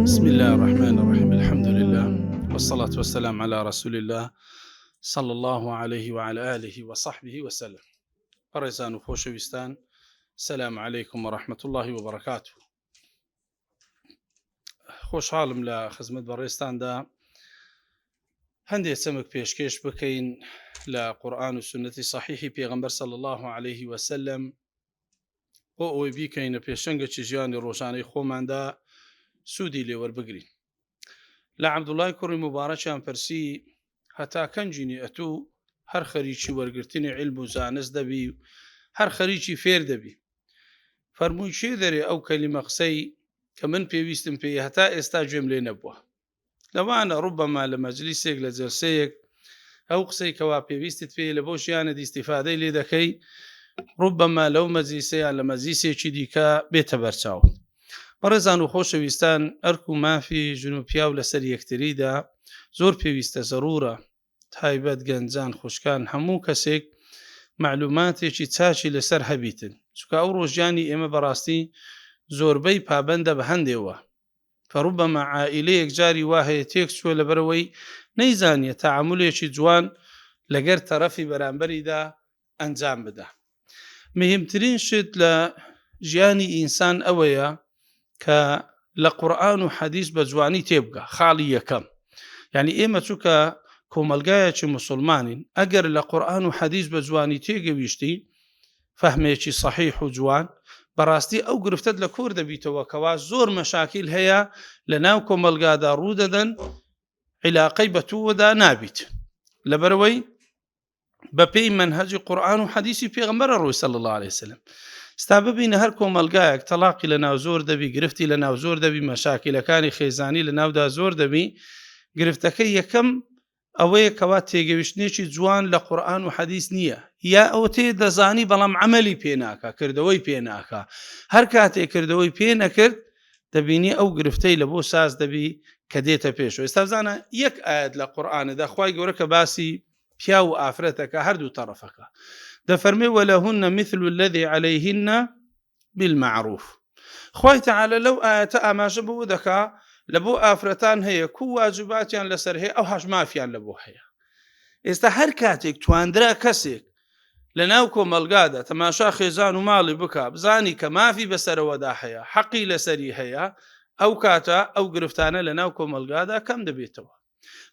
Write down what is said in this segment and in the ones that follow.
بسم الله الرحمن الرحيم الحمد لله والصلاة والسلام على رسول الله صلى الله عليه وعلى آله وصحبه وسلم بەڕێزان و خۆشەویستان سلام علیکم و رحمة الله وبرکاته خۆشحاڵم لە خزمەت بەڕێزتاندا هەندێک چەمک پێشکێش بکەین لە قورآن و سنەتی صحیحی پێغەمبەر صلی الله عليه وسلم بۆ ئەوەی بیکەینە پێشەنگەکی ژیانی ڕۆژانەی خۆماندا سوودی لێوەربگرین لە عەبدوڵای کوڕی مبارەکیان پرسی هەتا کەنجینی ئەتوو هەر خەریکی وەرگرتنی علم و زانست دەبی و هەر خەریکی فێر دەبی فەرمووی کێ دەرێ ئەو کەلیمە قسەی کە من پێویستم پێی هەتا ئێستا گوێم لێ نەبووە لەوانە ڕوبەما لە مەجلیسێک لە جەلسەیەک ئەو قسەی کەوا پێویستت پێی لە بۆ ژیانت ئیستیفادەی لێ دەکەی ڕوبەما لەو مەجلیسەیان لە مەجلیسێکی دیکە بێتە بەرچاوت. بەڕێزان و خۆشەویستان ئەرک و مافی ژن و پیاو لەسەر یەکتریدا زۆر پێویستە زەرورە تایبەت گەنجان خوشکان هەموو کەسێک مەعلوماتێکی چاکی لەسەر هەبیتن چونکە ئەو ڕۆژیانی ئێمە بەڕاستی زۆربەی پابەندە بە هەندێوە فربما عائیلەیەک جاری وا هەیە تێک چووە لەبەرئەوەی نەیزانیە تەعامولێکی جوان لەگەر تەرەفی بەرامبەریدا ئەنجام بدا. مهمترین شت لە ژیانی ئینسان ئەوەیە کە لە قورئان و حەدیث بە جوانی تێبگا خاڵی یەکەم یعنی ئێمە چووکە کۆمەلگایەکی مسلمانین ئەگەر لە قورئان و حەدیث بە جوانی تێگەویشتی فەهمێکی سەحیح و جوان بەڕاستی ئەو گرفتەت لە کۆر دەبیتەوە کەوا زۆر مەشاکیل هەیە لە ناو کۆمەلگادا ڕوو دەدەن عیلاقەی بە تووەدا نابیت لەبەرەوەی بەپێی مەنهەجی قورآن و حەدیسی پێغەمبەرە ڕۆی صلی الله علیه وسلم ستا ببینە هەر کۆمەلگایەک تەلاقی لە ناو زۆر دەبی گرفتی لە ناو زۆر دەبی مەشاکیلەکانی خێزانی لە ناودا زۆر دەبی گرفتەکە یەکەم ئەوەیە کەوا تێگەویشتنێکی جوان لە قورآن و حەدیث نییە یا ئەوە تێ دەزانی بەڵام عملی پێ ناکە کردەوەی پێ ناکە هەر کاتێک کردەوەی پێ نەکرد دەبینی ئەو گرفتەی لە بۆ ساز دەبی کە دێتە پێشەوە ئێستا بزانە یەک ئاەت لە قورآانەدا خی گەورە کە باسی پیاو و ئافرەتەکە هەردوو تەڕەفەکە دەفەرمێ ولهن مثل الذي عليهن بالمعروف خوای تعالی لەو ئاەتە ئاماژە بەوە دەکا لە بۆ ئافرەتان هەیە کو واجباتیان لەسەر هەیە ئەو هەش مافیان لە بۆ هەیە ئێستا هەر کاتێک تواندرا کەسێک لە ناو کۆمەلگادا تەماشا خێزان و ماڵی بک بزانی کە مافی بەسەرەوەدا هەیە حەقی لەسەری هەیە ئەو کاتە ئەو گرفتانە لە ناو کۆمەلگادا کەم دەبێتەوە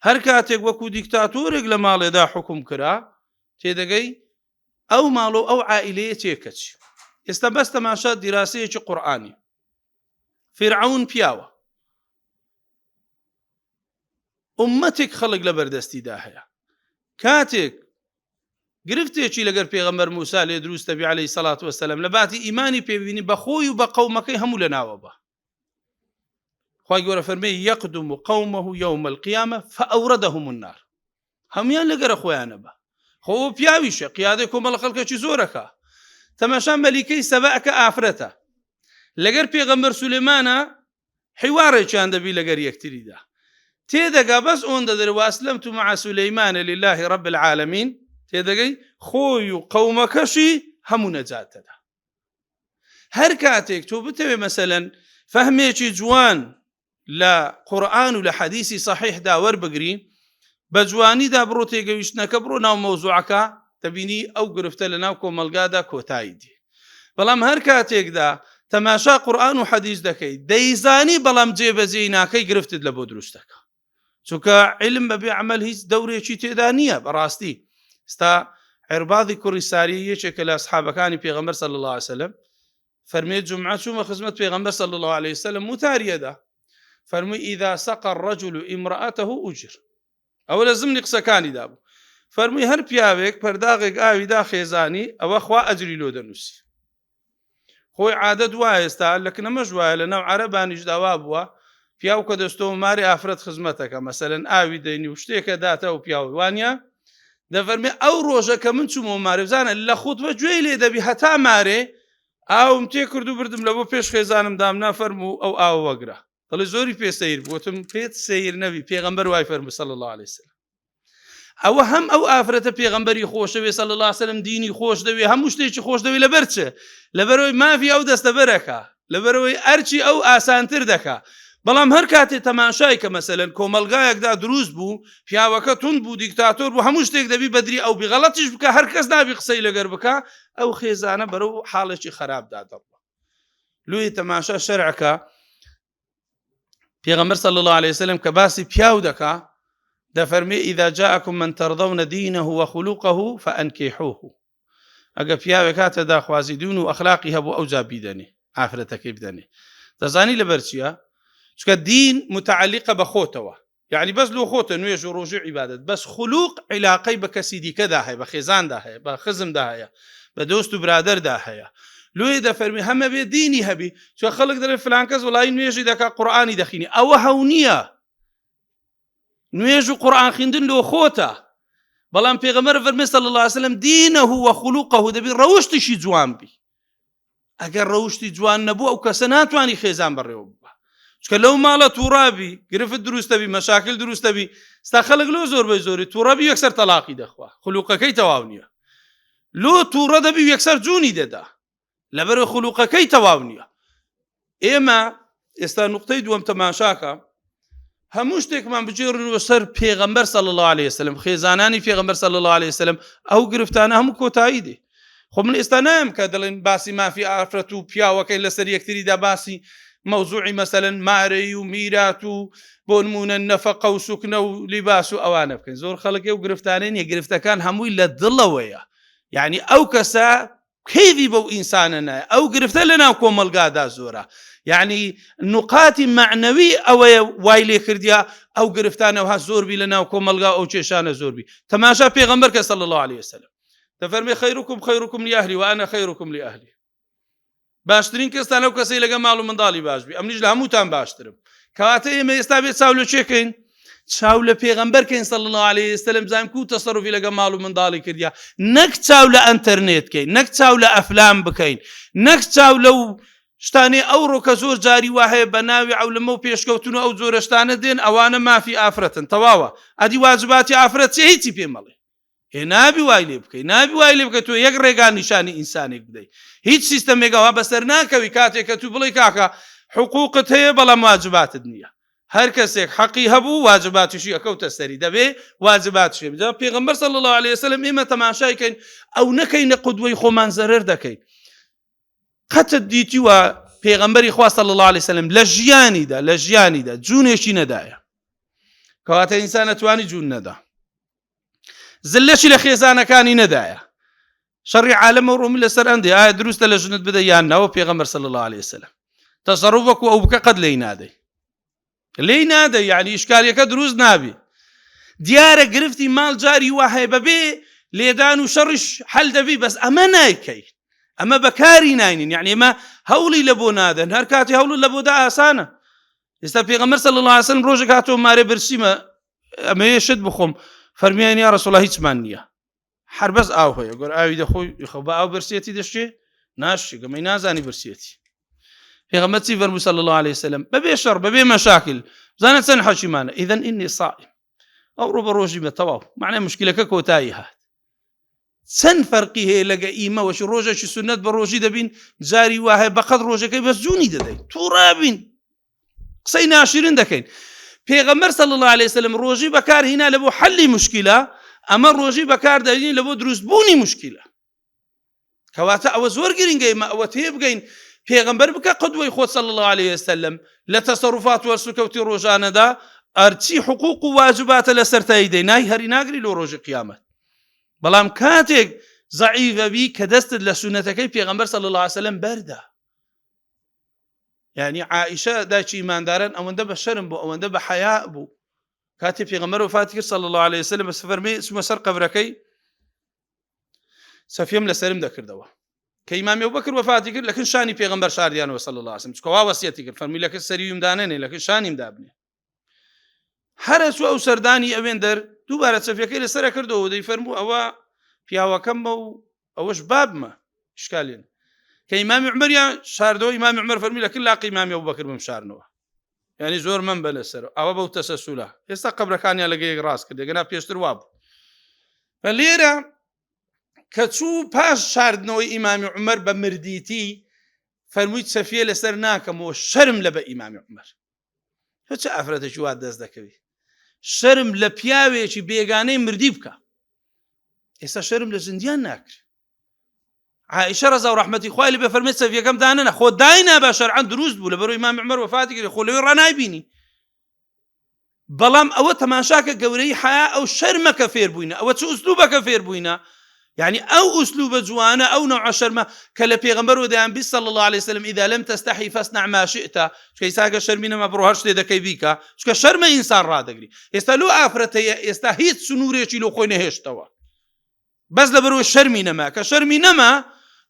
هەر کاتێک وەکو دیکتاتۆرێک لە ماڵێدا حکوم کرا تێدەگەی ئەو ماڵ و ئەو عائلەیە تێکەچی ئێستا بەس تەماشا دیراسەیەکی قورئانی فیرعەون پیاوە ئومەتێک خەڵک لە بەردەستیدا هەیە کاتێک گرفتێکی لەگەر پێغەمبەر موسا لێ دروست دەبی عەلەیهی سەڵات وەسەلام لە باتی ئیمانی پێبینی بە خۆی و بە قەومەکەی هەموو لە ناوە بە خوای گەورە فەرمی یەقدم قومه یوم القیامە فأوردهم النار هەمویان لەگەرە خۆیانە بە خۆ پیاویشە قیادەی کۆمەڵە خەڵکێکی زۆرەکە تەماشا مەلیکەی سەبەکە ئافرەتە لەگەر پێغەمبەر سولێمانە حیوارێکیان دەبی لەگەر یەکتریدا تێدەگا بەس ئۆندە دەرێ واسلمت مع سولەیمان لله رب العالمین تێدەگەی خۆی و قەومەکەشی هەموو نەجات دەدا هەر کاتێک تۆ بتەوێ مەسەلەن فەهمێکی جوان لە قورآن و لە حەدیسی صحیحدا وەربگری بە جوانیدا بڕۆ تێگەویشتنەکە بڕۆ ناو مەوزوعەکە دەبینی ئەو گرفتە لە ناو کۆمەلگادا کۆتایی دێ بەڵام هەر کاتێکدا تەماشا قورآن و حەدیث دەکەی دەیزانی بەڵام جێبەجێی ناکەی گرفتت لە بۆ دروستەکە چونکە علم بەبێ عمل هیچ دەورێکی تێدا نییە بەڕاستی ستا عرباضی کوڕی ساری یەکێکە لە ئەسحابەکانی پێغەمبەر صلی الله علیه وسلم فەرمێ جمعە چوومە خزمەت پێغەمبەر صلی الله علیه وسلم وتاریەدا فەرمووی اذا سقى الرجل امرأته اجر ئەوە لە زمنی قسەکانیدا بوو فەرمووی هەر پیاوێک پەرداغێک ئاوی دا خێزانی ئەوە خوا ئەجری لۆ دەنووسی خۆی عادەت وایە ئێستا لە کنەمەش وایە لە ناو عەرەبانیشدا وا بووە پیاو کە دەستەوە ماری ئافرەت خزمەتەکە مەسەلەن ئاوی دەینی و شتێکە داتە و پیاو وانە دەفەرمێ ئەو ڕۆژە کە من چوومەوە مارێ بزانە لە خوتبە گوێی لێ دەبی هەتا مارێ ئاوم تێ کرد و بردم لە بۆ پێش خێزانم دامنا فەرموو ئەو ئاوە وەگرە دەڵێ زۆری پێ سەیر بوو وتم پێت سەیر نەبی پێغەمبەر وای فەرموو صلی الله علیه وسلم ئەوە هەم ئەو ئافرەتە پێغەمبەری خۆشەوێ صلی الله علیه وسلم دینی خۆش دەوێ هەموو شتێکی خۆش دەوێ لەبەر چ لەبەرەوەی مافی ئەو دەستەبەرەکە لەبەرەوەی ئەرچی ئەو ئاسانتر دەکا. بەڵام هەر کاتێ تەماشای کە مەسەلەن کۆمەڵگایەکدا دروست بوو پیاوەکە توند بوو دیکتاتۆر بوو هەموو شتێک دەبی بەدری ئەو بی غەڵەتیش بکە هەر کەس نابی قسەی لەگەر بکە ئەو خێزانە بەرەو حاڵێکی خراپدا دەڕوا لۆیە تەماشا شەرعەکە پێغەمبەر صلی الله علیه وسلم کە باسی پیاو دەکا دەفەرمێ اذا جاءكم من ترضون دينه وخلقه فانكحوه ئەگە پیاوێک هاتە داخوازی دون و ئەخلاقی هەبوو ئەو جا بیدەنێ ئافرەتەکەی بدەنێ دەزانی لەبەر چییە چکە دین متعلقە بە خۆتەوە یعنی بەس لۆ خۆتە نوێژ و ڕۆژی عیبادت بەس خلوق عیلاقەی بە کەسی دیکەدا هەیە بە خێزاندا هەیە بە خزمدا هەیە بە دۆست و برادەردا هەیە لۆیە دەفەرمی هەمە بێ دینی هەبی چۆ خەڵک دەڵێ فلان کەس وڵی نوێژی دەکا قورئانی دەخینی ئەوە هەو نییە نوێژ و قورئان خوێندن لۆ خۆتە بەڵام پێغەمبەر فەرمی صلی الله علیه وسلم دینه و خلقه دەبی ڕەوشتیشی جوان بی ئەگەر ڕەوشتی جوان نەبوو ئەو کەسە ناتوانانی خێزان بەڕێوە ببا چکە لەو ماڵە تووڕابی گرفت دروستەبی مەشاکل دروستەبی ستا خەڵک لۆ زۆربەی زۆری تووڕەبی یەکسەر تەلاقی دەخوا خلوقەکەی تەواو نییە لۆ تووڕە دەبی یەکسەر جوونی دەدا لەبەر خلوقەکەی تەواو نییە ئێمە ئێستا نقطەی دووەم تەماشاکە هەموو شتێکمان بجێڕنەوە سەر پێغەمبەر صلی الله علیه وسلم خێزانانی پێغەمبەر صلی الله علیه وسلم ئەو گرفتانە هەموو کۆتایی دێ خۆ من ئێستا نایم کە دەڵێن باسی مافی ئافرەت و پیاوەکەی لەسەر یەکتریدا باسی مەوزوعی مەسەلەن مارەی و میرات و بۆ نمونە نەفەقە و سوکنە و لیباس و ئەوانە بکەین زۆر خەڵکی و گرفتانە نیە گرفتەکان هەمووی لە دڵەوەیە یعنی ئەو کەسە کەیفی بەو ئینسانە نایە ئەو گرفتە لە ناو کۆمەڵگادا زۆرە یعنی نقاتی معنەوی ئەوەیە وای لێ کردیا ئەو گرفتانەوە زۆربی لە ناو کۆمەلگا ئەو کێشانە زۆربی تەماشا پێغەمبەر کە صلی الله علیه وسلم دەفەرمێ خیرکم خیرکم لأهلی وأنا خیرکم لأهلی باشترین کەستان ئەو کەسەی لەگە ماڵ و منداڵی باش بی ئەمنیش لە هەمووتان باشترم کەواتە ئێمە ئێستا بێت چاو لە چێکەین چاو لە پێغەمبەر کەین صلی الله علیه وسلم بزانین کو تەسەروفی لەگە ماڵ و منداڵی کردیا نەک چاو لە ئەنتەرنێت کەین نەک چاو لە ئەفلام بکەین نەک چاو لەو شتانەی ئەوڕۆ کە زۆر جاری وا هەیە بە ناوی عەولەمە و پێشکەوتن و ئەو جۆرە شتانە دێن ئەوانە مافی ئافرەتن تەواوە ئەدی واجباتی ئافرەت چیە هیچی پێ مەڵێ ئێ نابی وای لێ بکەی نابی وای لێ بکە تۆ یەک ڕێگا نیشانی ئینسانێک بدەیت هیچ سیستەمێکەوە بەسەر ناکەوی کاتێک کە تو بڵێ کاکە حقوقت هەیە بەڵام واجباتت نییە هەر کەسێک حەقی هەبوو واجباتیشی ئەکەوتە سەری دەبێ واجباتشی بجا پێغەمبەر صلی الله علیه وسلم ئێمە تەماشای کەین ئەو نەکەینە قودوەی خۆمان زەرەر دەکەین قەتت دیتیوە پێغەمبەری خوا صلی الله علیه وسلم لە ژیانیدا لە ژیانیدا جوونێکی نەدایە کەواتە ئینسان ئەتوانی جوون نەدا زلەشی لە خێزانەکانی نەدایە شەڕی عالەمە ڕۆمی لەسەر ئەندێ ئایا دروستە لە ژنت بدە یان نەوە پێغەمبەر صلی الله علیه وسلم تەسەڕوف وەکو ئەو بکە قەت لێی نادەی لێی نادەی یعنی ئیشکالیەکە دروست نابی دیارە گرفتی ماڵ جاری وا هەیە بەبێ لێدان و شەڕیش حەل دەبی بەس ئەمە نایکەی ئەمە بەکاری ناینین یعنی ئێمە هەوڵی لە بۆ نادەن هەر کاتی هەوڵ لە بۆدا ئاسانە ئێستا پێغەمبەر صلی الله علیه وسلم ڕۆژێک هاتۆ مارێ برسیمە ئەمەیە شت بخۆم فەرمیان یا رسول الله هیچمان نییە هەر بەس ئاو هەیە گەر ئاوی دەخۆی خۆ بە ئاو برسێتی دەشێ ناشی گەمەی نازانی برسێتی پێغەمبەر چی فەرموو صلی الله علیه وسلم بەبێ شەڕ بەبێ مەشاکل بزانە چەند حەکیمانە ئیذن ئینی صائم ئەو ڕۆ بە ڕۆژی بە تەواو معنای مشکلەکە کۆتایی هات چەند فەرقی هەیە لەگە ئیمە وەشی ڕۆژێکی سنت بە ڕۆژی دەبین جاری وا هەیە بەقەد ڕۆژەکەی بەس جوونی دەدەین تووڕابین قسەی ناشرین دەکەین پێغەمبەر صلی الله علیه وسلم ڕۆژی بەکار هینا لە بۆ حەلی مشکلە ئەمە ڕۆژی بەکار دەهێنین لە بۆ دروستبوونی مشکلە کەواتە ئەوە زۆر گرنگە ئێمە ئەوە تێبگەین پێغەمبەر بکە قدوەی خۆت صلی الله علیه وسلم لە تەسەروفات و هەڵسوکەوتی ڕۆژانەدا ئەرچی حقوق و واجباتە لەسەر تایی دەی نای هەری ناگری لۆ ڕۆژی قیامەت بەڵام کاتێک زەعیفە بی کە دەستت لە سونەتەکەی پێغەمبەر صلی الله علیه وسلم بەردا یعنی عائشە دایکی ئیمانداران ئەوەندە بە شەرم بوو ئەوەندە بە حەیا بوو کاتێ پێغەمبەر وفاتی کرد صلی الله علیه وسلم بە فەرمی چوومە سەر قەبرەکەی سەفیەم لەسەرم دەکردەوە کە ئیمامی ئەبوبەکر وەفاتی کرد لەکن شانی پێغەمبەر شاردیانەوە صلی الله علیه وسلم چونکە وا وەسیەتی کرد فەرمی لەکن سەریوم دانەنێ لەکن شانیم دابنێ هەرە چوو ئەو سەردانی ئەوێن دەر دووبارە چەفیەکەی لەسەر کردەوە دەی فەرموو ئەوە پیاوەکەمە و ئەوەش بابمە شکالێن کە ئیمامی عمەریان شاردەوە ئیمامی عمەر فەرمی لەکن لاقی ئیمامی ئەبوبەکر بم شارنەوە یعنی زۆر مەم بە لەسەر ئەوە بەو تەسەسولە ئێستا قەبرەکانیان لەگە یەک ڕاست کرد دەگەنا پێشتر وابوو بە لێرە کە چوو پاش شاردنەوەی ئیمامی عمەر بە مردیتی فەرمووی چەفیە لەسەر ناکەمەوە شەرم لە بە ئیمامی عمەر. تۆ چ ئافرەتێکی وات دەست دەکەوی شەرم لە پیاوێکی بێگانەی مردی بکە ئێستا شەرم لە زیندیان ناکرێت عائشە ڕەزا و ڕەحمەتی خوای لێ بفەرمێت سەفیەکەم دانەنا خۆ داینا بە شەرعەن دروست بوو لەبەرەوەی ئیمام عومەر وەفاتی کرد خۆ لەوێ ڕانایبینی بەڵام ئەوە تەماشاکە گەورەی حیا ئەو شەرمە کە فێر بووینە ئەوە چ ئوسلوبەکە فێر بووینە یعنی ئەو ئوسلوبە جوانە ئەو نەوعە شەرمە کە لە پێغەمبەر و دەیان بیست صلی الله علیه وسلم اذا لم تستحی فاصنع ما شئت چونکە ئیساگە شەرمی نەما بڕۆ هەر شتێ دەکەی بیکە چونکە شەرمە ئینسان ڕادەگری ئێستا لۆ ئافرەتەیە ئێستا هیچ سنوورێکی لۆ خۆی نەهێشتەوە بەس لەبەرەوەی شەرمی نەما کە شەرمی نەما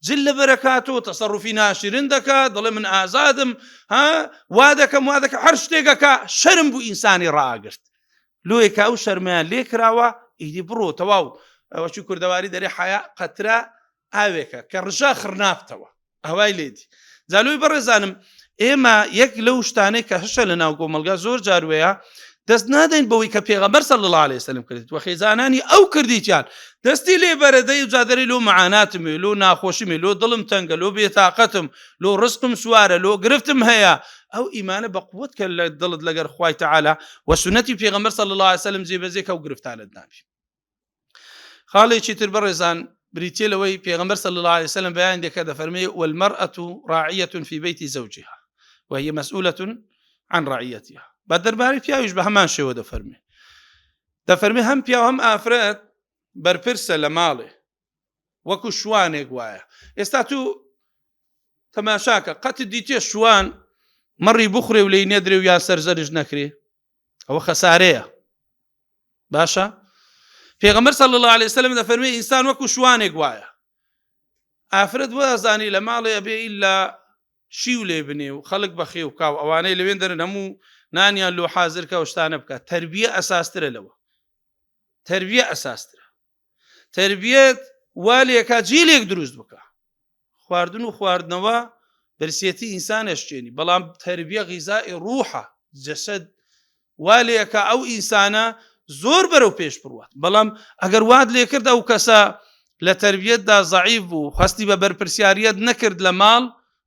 جل لەبەرەکات و تەسەڕوفی ناشرین دەکات دەڵێ من ئازادم ها وا دەکەم وا دەکەم هەر شتێکەکە شەرم بوو ئینسانی ڕاگرت لۆیەکە ئەو شەرمیان لێ کراوە ئیدی بڕۆ تەواو ئەوەچی کوردەواری دەرێ حیا قەترە ئاوێکە کە ڕژا خڕنابتەوە ئەوای لێدی جا لۆی بەڕێزانم ئێمە یەک لەو شتانەی کە هەشە لە ناو کۆمەڵگا زۆر جار وەیە دەست نادەین بەوەی کە پێغەمبەر صلی الله علیه وسلم کرد و خێزانانی ئەو کردیتیان دەستی لێ بەرەدەی و جادەری لۆ معاناتم لۆ ناخۆشیمێ لۆ دڵم تەنگە لۆ بێتاقەتم لۆ ڕزقم سوارە لۆ گرفتم هەیە ئەو ئیمانە بە قوت کە لە دڵت لەگەر خوای تعالی و سوننەتی پێغەمبەر صلی الله علیه وسلم جێبەجێ کە و گرفتانت نابی خاڵێکی تر بەڕێزان بریتیە لەوەی پێغەمبەر صلی الله علیه وسلم بەیان دەکە دەفەرمێ والمرأة راعية في بيت زوجها وهي مسؤولة عن رعيتها بە دەربارەی پیاویش بە هەمان شێوە دەفەرمێ دەفەرمێ هەم پیاو هەم ئافرەت بەرپرسە لە ماڵێ وەکو شوانێک وایە ئێستا تو تەماشاکە قەت دیتێ شوان مەڕی بخورێ و لی نەدرێ و یا سەرزەرش نەکرێ ئەوە خەسارەیە باشە پێغەمبەر صلی الله علیه وسلم دەفەرمێ ئینسان وەکو شوانێک وایە ئافرەت وازانی لە ماڵێ ئەبێ ئیلا شیو لێ بنێ و خەڵک بەخێو بکا و ئەوانەی لەوێن دەرن هەموو نانیان لۆ حازر کە و شتانە بکە تربیە ئەساسترە لەوە تربیە ئەساسترە تربیەت وا لێکا جیلێک دروست بکە خواردن و خواردنەوە برسێتی ئینسان ئەشکێنی بەڵام تەربیە غیزای ڕوحە جەسەد وا لێکا ئەو ئینسانە زۆر بەرەو پێش بڕوات بەڵام ئەگەر وات لێکرد ئەو کەسە لە تەربیەتدا زەعیف بوو هەستی بە بەرپرسیاریەت نەکرد لە ماڵ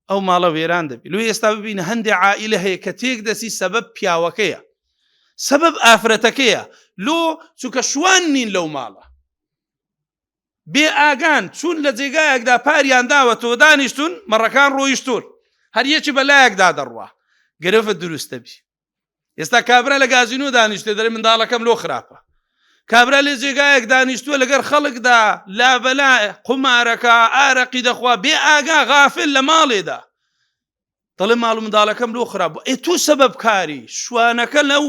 ئەو ماڵە وێران دەبی لۆ ئێستا ببینە هەندێک عائلە هەیە کە تێک دەسی سەبەب پیاوەکەیە سەبەب ئافرەتەکەیە لۆ چونکە شوان نین لەو ماڵە بێ ئاگان چوون لە جێگایەکدا پاریان داوەتەوە دانیشتون مەڕەکان ڕۆیشتون هەر یەکی بە لایەکدا دەڕوا گرفت دروستە بی ئێستا کابرا لە گازینۆ دانیشتێ دەڵێ منداڵەکەم لۆ خراپە کابرا لە جێگایەک دانیشتووە لەگەر خەڵکدا لابەلا قومارەکە ئارەقی دەخوا بێ ئاگا غافل لە ماڵێدا دەڵێ ماڵ و منداڵەکەم لۆ خراپ بوو ئێ تو سەبەب کاری شوانەکە لەو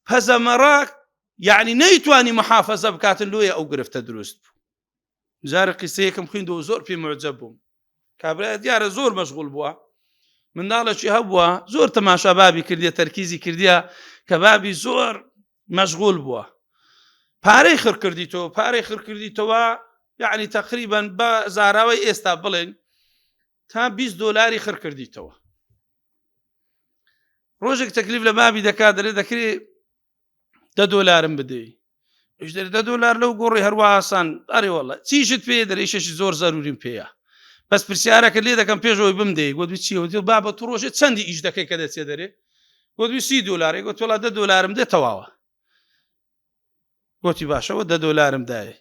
پەزەمەڕە یعنی نەیتوانی محافەزە بکاتن لۆیە ئەو گرفتە دروست بوو جارە قیسەیەکم خوێندەوە زۆر پێ معجب بووم کابرا دیارە زۆر مەشغول بووە منداڵێکی هەبووە زۆر تەماشا بابی کردیە تەرکیزی کردیە کە بابی زۆر مەشغول بووە پارەی خڕ کردیتەوە پارەی خڕ کردیتەوە یعنی تقریبا بە زاراوەی ئێستا بڵێن تا 20 دۆلاری خڕ کردیتەوە ڕۆژێک تەکلیف لە بابی دەکات دەێ دەکرێت دە دۆلارم بدەی ئیش دەرێ دە دۆلار لەو گۆڕی هەروە ئاسان ئەرێ وەڵە چیشت پێ دەرێ ئیشێکی زۆر زەروریم پێیە بەس پرسیارەکە لێ دەکەم پێشەوەی بمدەی گوت چی وتی بابە تو ڕۆژێ چەندی ئیش دەکەی کە دەچێ دەرێ گوت سی دۆلارێ گوت وڵا دە دۆلارم دێ تەواوە گوتی باشەوە دە دۆلارم دایێ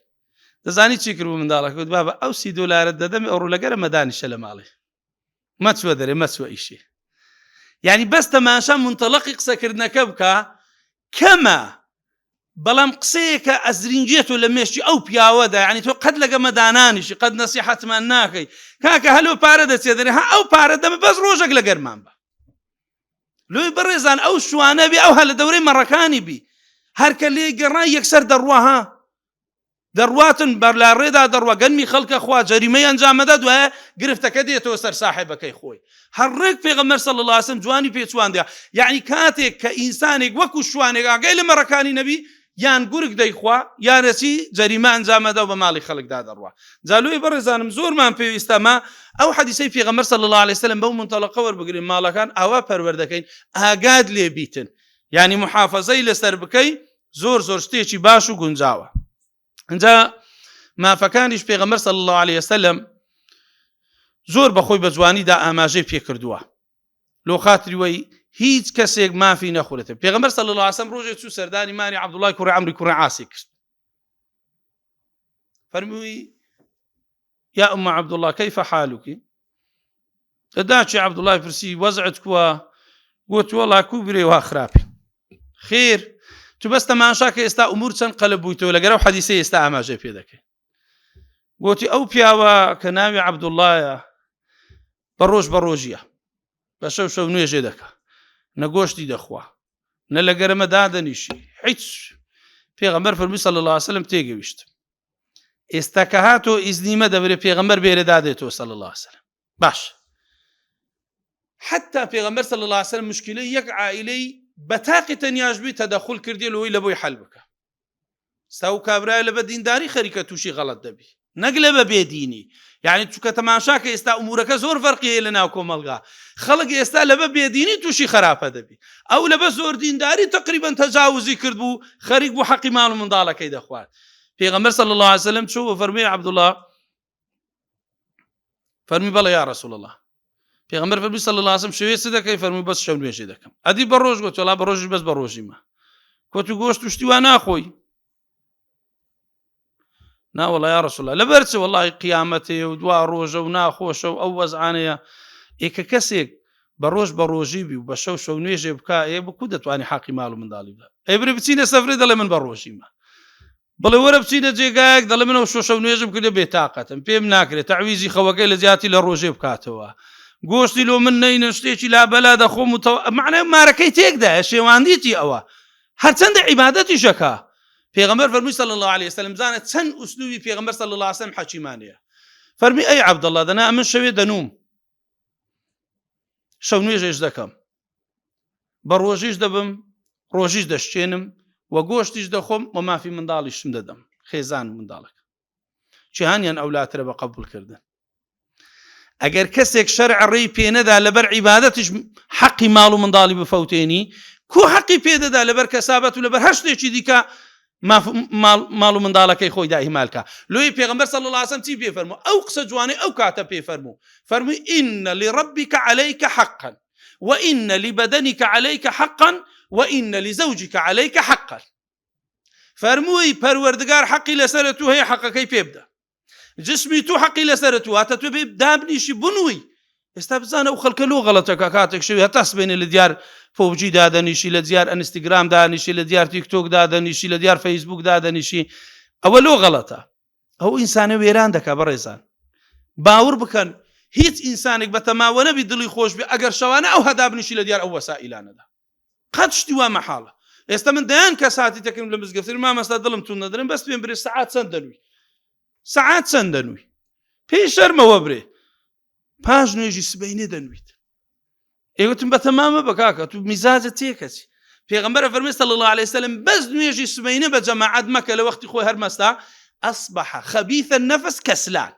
دەزانی چی کرد بوو منداڵەکە گوت بابە ئەو سی دۆلارت دەدەم ئەو ڕوو لەگەرە مەدانیشە لە ماڵێ مەچوە دەرێ مەچوە ئیشێ یعنی بەس تەماشا منتەڵقی قسەکردنەکە بکە کەمە بەڵام قسەیەکە ئەزرینگێت و لە مێشتی ئەو پیاوەدا یعنی تۆ قەت لەگە مەدانانیشی قەت نەسیحەتمان ناکەی کاکە هەلۆ پارە دەچێت دەرێ ها ئەو پارە دەمە بەس ڕۆژێک لە گەرمان بە لۆی بەڕێزان ئەو شوانە بێ ئەو هە لە دەورەی مەڕەکانی بی هەرکە لێ گەڕا یەکسەر دەڕوا ها دەڕواتن بەرلاڕێدا دەڕوا گەنمی خەڵکە خوا جەریمەی ئەنجامەدا دوایە گرفتەکە دێتەوە سەر ساحێبەکەی خۆی هەر ڕێک پێغەمبەر صلی الله علیه وسلم جوانی پێچواندە یعنی کاتێک کە ئینسانێک وەکو شوانێک ئاگای لە مەڕەکانی نەبی یان گورگ دەیخوا یانەچی جەریمە ئەنجامەدا و بە ماڵی خەڵکدا دەڕوا جالوی بەڕێزانم زۆرمان پێویستە ما ئەو حەدیسەی پێغەمبەر صلی الله علیه وسلم بەو منطلقە وەربگرین ماڵەکان ئاوا پەروەردەکەین ئاگاد لێ بیتن یعنی محافظەی لەسەر بکەی زۆر زۆر شتێکی باش و گونجاوە ئینجا مافەکانیش پێغەمبەر صلی الله علیه وسلم زۆر بەخۆی بە جوانیدا ئاماژەی پێکردووە لۆ خاتری وەی هیچ کەسێک مافی نەخورێتە. پێغەمبەر صلی اللە علیه وسلم ڕۆژێک چوو سەردانی ماری عەبدوڵای کوڕی عەمری کوڕی عاسی کرد. فەرمووی یا ئوم عەبدوڵڵا کەیفە حالوکی؟ لە داچی عەبدوڵای پرسی وەزعت کووە؟ گوت وەڵا کو برێ وا خراپی. خێر تو بەس تەماشا کە ئێستا ئومور چەند قەلب بوویتەوە لەگەر ئەو حەدیسەی ئێستا ئاماژەی پێ دەکەی. گوتی ئەو پیاوە کە ناوی عەبدوڵایە بە ڕۆژ بە ڕۆژیە بە شەو شەو نوێژێ دەکا نە گۆشتی دەخوا نە لە گەرمە دادەنیشی هیچ. پێغەمبەر فەرمی صلی الله علیه وسلم تێگەویشت ئێستا کە هاتۆ ئیزنی مەدە برێ پێغەمبەر بێرە دادێتەوە صلی الله علیه وسلم. باش حتا پێغەمبەر صلی الله علیه وسلم مشکلەی یەک عائلەی بە تاقی تەنیاش بی تەدەخول کردی لەوەی لە بۆی حل بکە. ستا و کابرای لە بە دینداری خەریکە تووشی غەڵەت دەبی نەک لە بە بێدینی. یعنی چونکە تەماشاکە ئێستا ئومورەکە زۆر فەرقی هەیە لە ناو کۆمەڵگا، خەڵک ئێستا لە بە بێدینی تووشی خراپە دەبی. ئەو لە بە زۆر دینداری تقریبا تەجاوزی کرد بوو، خەریک بوو حەقی ماڵ و منداڵەکەی دەخوارد. پێغەمبەر صلی الله علیه وسلم چوو فەرمی عەبدوڵڵا، فەرمی بەڵێ یا رسول الله. پێغەمبەر فەرمی صلی الله علیه وسلم شەوێ چ دەکەی؟ فەرمی بەس شەو نوێژێ دەکەم. ئەدی بە ڕۆژ؟ گوت وەڵا بە ڕۆژیش بەس بە ڕۆژیمە. کۆت و گۆشت و شتی وا ناخۆی؟ نا وەڵا یا رسول الله. لەبەر چ؟ وەڵی قیامەتێ و دوا ڕۆژە و ناخۆشە و ئەو وەزعانەیە. ئێکە کەسێک بە ڕۆژ بە ڕۆژی بی و بە شەو شەو نوێژێ بکا، ئێ بکو دەتوانانی حەقی ماڵ و منداڵی بدا؟ ئەی برێ بچینە سەفرێ؟ دەڵێ من بە ڕۆژیمە. بڵێ وەرە بچینە جێگایەک؟ دەڵێ من ئەو شۆشە و نوێژم کردە بێتاقەتم پێم ناکرێت. تەعویزی خەوەکەی لە جیاتی لە ڕۆژێ بکاتەوە گۆشتی لۆ من نەینن شتێکی لابەلا دەخۆم و معنای مارەکەی تێکدایە شێواندیتی. ئەوە هەرچەندە عیبادەتیشەکە. پێغەمبەر فەرمووی صلی الله علیه وسلم، بزانە چەند ئوسلوبی پێغەمبەر صلی الله علیه وسلم حەکیمانەیە. فەرمی ئەی عەبدوڵڵا دەنا ئەمن شەوێ دەنووم، شەو نوێژێش دەکەم، بە ڕۆژیش دەبم، ڕۆژیش دەشتێنم و گۆشتیش دەخۆم و مافی منداڵیشم دەدەم، خێزان و منداڵەکە چیهانیان ئەولاترە بە قەبوڵکردن. ئەگەر کەسێک شەرع ڕێی پێنەدا لەبەر عیبادەتیش حەقی ماڵ و منداڵی بفەوتێنی، کو حەقی پێدەدا لەبەر کەسابەت و لەبەر هەر شتێکی دیکە ماڵ و منداڵەکەی خۆیدا ئیهمال کا؟ لۆی پێغەمبەر صلی الله علیه وسلم چی پێ فەرموو؟ ئەو قسە جوانەی ئەو کاتە پێ فەرموو، فەرمووی إن لربك عليك حقا وإن لبدنك عليك حقا وإن لزوجك عليك حقا. فەرمووی پەروەردگار حەقی لەسەر تو هەیە، حەقەکەی پێ بدە. جسمی تو حەقی لەسەر تو، هاتە تو بێ دابنیشی بنووی. ئێستا بزانە ئەو خەڵکە لۆ غەڵەتەکە کاتێک شەوی هەتا سبەینێ لە دیار PUBG دادەنیشی، لە دیار ئەنستیگرام دانیشی، لە دیار تیک تۆک دادەنیشی، لە دیار فەیسبوک دادەنیشی، ئەوە لۆ غەڵەتە؟ ئەو ئینسانە وێران دەکا. بەڕێزان باوەڕ بکەن هیچ ئینسانێک بە تەماوە نەبی دڵی خۆش بێ ئەگەر شەوانە ئەو هەدابنیشی لە دیار ئەو وەسائیلانەدا. قەت شتی وا مەحاڵە. ئێستا من دەیان کەس هاتی دەکەم لە مزگەفتر، مامەستا دڵم توند نەدرم بەس پێم برێ سەعات چەند دەنووی، سەعات چەند دەنووی؟ پێی شەرمەوە برێ پاش نوێژی سبەینێ دەنوویت. ئێوتم بە تەمامە بە کاکە تو میزاجە تێکەچی. پێغەمبەر فەرمی صلی الله علیه وسلم بەس نوێژی سبەینە بە جەماعەت مەکە لە وەختی خۆی هەرمەستا، ئەصبح خەبیث النفس کەسلان.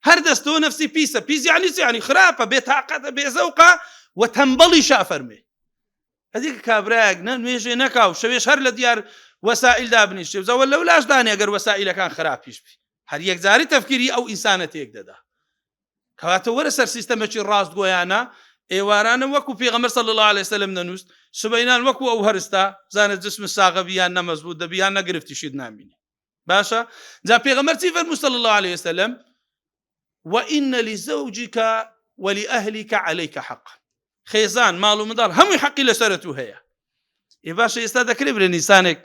هەر دەستەوە نەفسی پیسە، پیس یعنی چی؟ یعنی خراپە، بێتاقەتە، بێزەوقە و تەمبەڵیشە. ئەفەرمێ ئەدی کە کابرایەک نە نوێژێ نەکا و شەوێش هەر لە دیار وەسائل دابنیشێ و زەوە لەولاش دانێ، ئەگەر وەسائلەکان خراپیش بی هەر یەکجاری تەفکیری ئەو ئینسانە تێک دەدا. کەواتە وەرە سەر سیستەمێکی ڕاستگۆیانە، ئێوارانە وەکو پێغەمبەر صلی الله علیه وسلم نەنووست، سبەینان وەکو ئەو هەرستا زانە جسم ساغە بی یان نەمەزبوط دەبی یان نەگرفتیشیت نامینی. باشە جا پێغەمبەر چی فەرموو صلی الله علیه وسلم؟ وإن لزوجك ولأهلك عليك حق. خێزان ماڵ و منداڵ هەمووی حەقی لەسەر تو هەیە. ئێ باشە ئێستا دەکرێت برێ نیسانێک